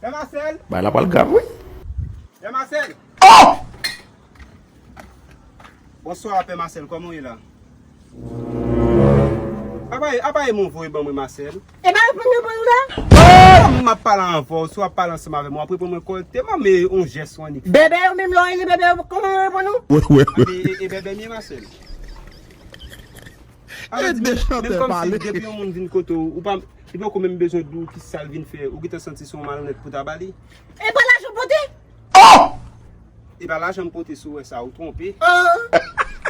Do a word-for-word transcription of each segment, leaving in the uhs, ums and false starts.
Pè Masèl! Bagay la pral grav, wi. Pè Masèl! Oh! Bonswa, Pè Masèl, kòman w ye la? Apa, apa e mwen voye ban mwen, Masèl? E pa reponn yo ban nou la? Oh! M ap pale anvan w, si w ap pale ansanm avè mwen, w ap reponn mwen kòrèkteman, men yon jès w annik fè. Bebe, ou menm lè w rele bebe, kòman yo reponn ou? Wi, wi, wi. E, e, e bebe m ye, Masèl. Menm kòmsi depi yon moun vin kote w, ou pa, li poko menm bezwen di w ki sa l vin fè, ou gentan santi se yon malonèt pou ta ba li. E pa lajan pote? Oh! E pa lajan m pote, si w wè sa, ou twonpe. Ah.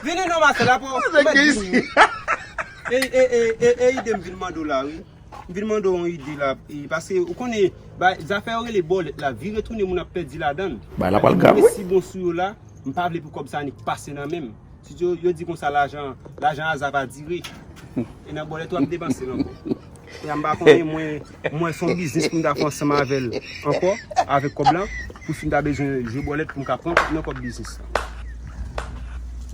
Vini non, Masèl, apa w mèt vini. E, e, e, e, e ide m vin mande w la, wi. M vin mande w yon ide la, e, paske ou konnen, bay, zafè yo rele bòlèt la, vire tounen moun ap pèdi ladan l. Bagay la pral grav, wi. Si bon sou yo la, m pa vle pou kòb sa annik pase nan men m. Si yo, yo di konsa lajan, lajan aza pa dire. E nan bòlèt w ap depanse l ankò. E m pa konnen mwen, mwen se yon biznis pou m ta fè ansanm avè l ankò, avèk kòb lan, pou si m ta bezwen jwe bòlèt pou m ka pran nan kòb biznis lan.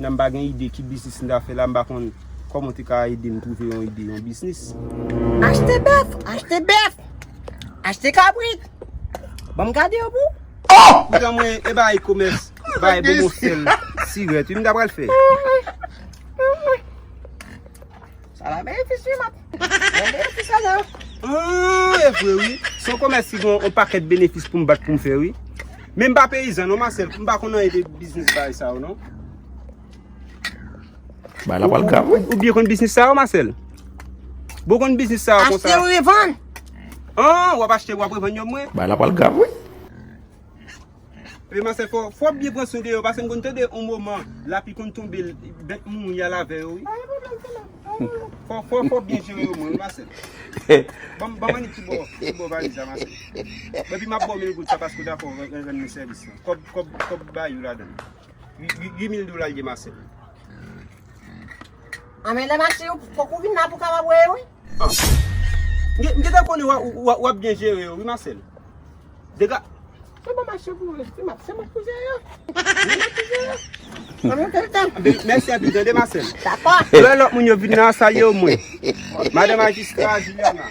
Nan m pa gen ide ki biznis m ta fè la, m pa konn kòman w te ka ede m twouve yon ide, yon biznis. Achte bèf, achte bèf, achte kabrit. Ban m gade yo pou. Poutan mwen, e bay komès, bay bonbon sèl, sirèt, wi, m ta pral fè. Sa la benefis wi, map. Mwen benefis la nan. Ah, e vre wi. Se yon komès ki gen yon pakèt benefis pou m bat pou m fè wi. Men m pa peyizan non, Masèl. M pa konn anyen de biznis bagay sa yo non. Bagay la pral grav, wi. Ou byen konn biznis sa yo, Masèl? Bon konn biznis sa yo konsa. Achte ou revann. Ah, w ap achte, w ap revann yo mwen. Bagay la pral grav, wi. Epi Masèl, fò, fò w byen pran swen de yo, paske m konn tande yon moman, lapli konn tonbe, bèt mouri al avè yo, wi. Fò, fò, fò w byen jere yo, mwen, wi, Masèl. Ban m, ban m annik ti bò, ti bò valiz la, Masèl. Epi m ap ba w mil goud sa, paske w dakò rann, rann mwen sèvis la. Kòb, kòb, kòb bay ou ladan l. Uit, uit, uit mil dola l ye, Masèl. A, men lè mache yo, fòk ou vin la pou w kapab wè yo, wi. Ah. M gen, m gentan konnen w ap, w ap, w ap byen jere yo, wi, Masèl. Dega. Se bon mache pou ou, se map, se map pou jere yo. Se map pou jere yo. Ann nou fè l tan. Mèsi anpil, tande, Masèl. Dakò. Lè lòt moun yo vin nan, salye yo mwen. Madan Majistra Juliana.